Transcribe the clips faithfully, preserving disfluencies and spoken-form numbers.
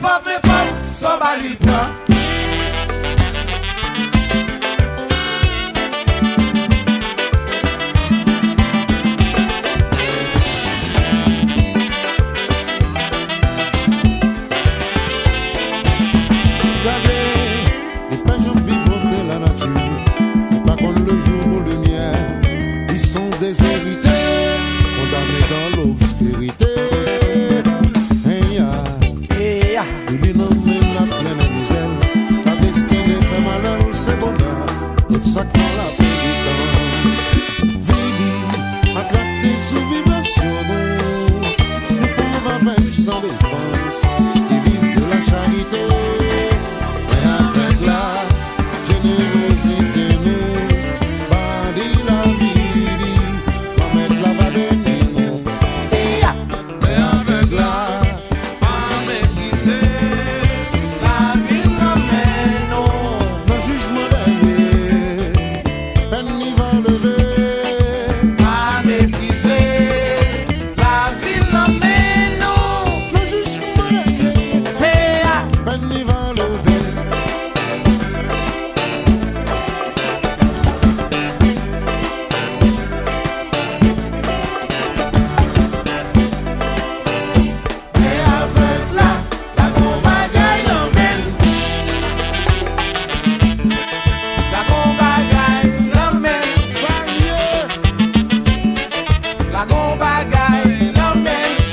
Pòv le pòv, sa w ba li pran. Gade, li pa janm vi bonte lanati, li pa konn lejou pou limyè. Li se yon dezerite, kondane dan lobskirite. Hey, ya. Hey, ya. Li nan men l ap trennen mizè l, la destine fè malè l, se bonda, tout sa k nan lapenitans. Vini, atrakte sou vibrasyon nou, nou pòv avèg san defans, ki viv de la charite, men avèg la jenerozite nou, ba li lavi li, Granmèt la va beni nou. Hey, ya. Men avèg la, pa meprize, lavi l nan men nou. Nan jijman dènye, pèn li va leve. Pa meprize, lavi l nan men nou. Nan jijman dènye, hey, a, pèn li va leve. Men avèg la, la gon bagay nan men l. La gon bagay nan men l. Sa l ye? La gon bagay nan men l.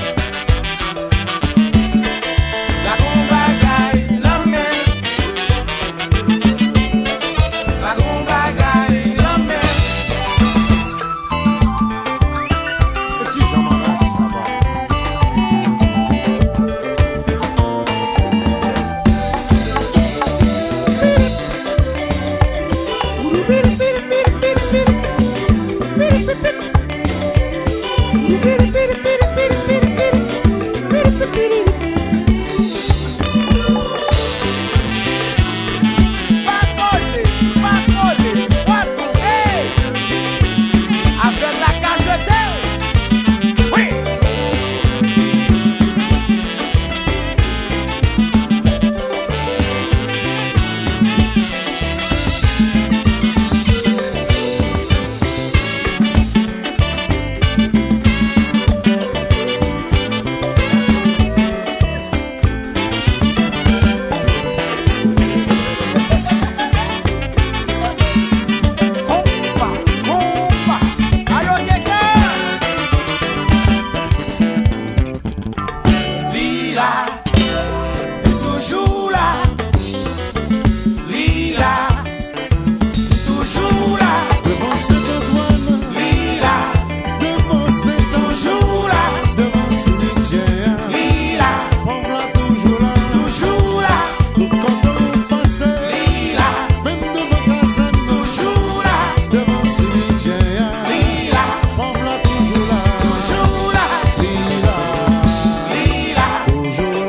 La gon bagay nan men l. La gon bagay nan men l. E ti jan malaj sa va. Pa kole, pa kole, pa kole. Avèg la ka jete. Wi. Konpa, konpa, ayo keke. Li la, li toujou la. Li la, li toujou la. Devan Sent Antwàn, li la. Devan Sent Antwàn, toujou la. Devan simityè a, li la. Pòv la toujou la. Toujou la. Tout kote w pase, li la. Menm devan kazèn nan, toujou la. Devan simityè a, li la. Pòv la toujou la. Toujou la. Li la. Li la. Toujou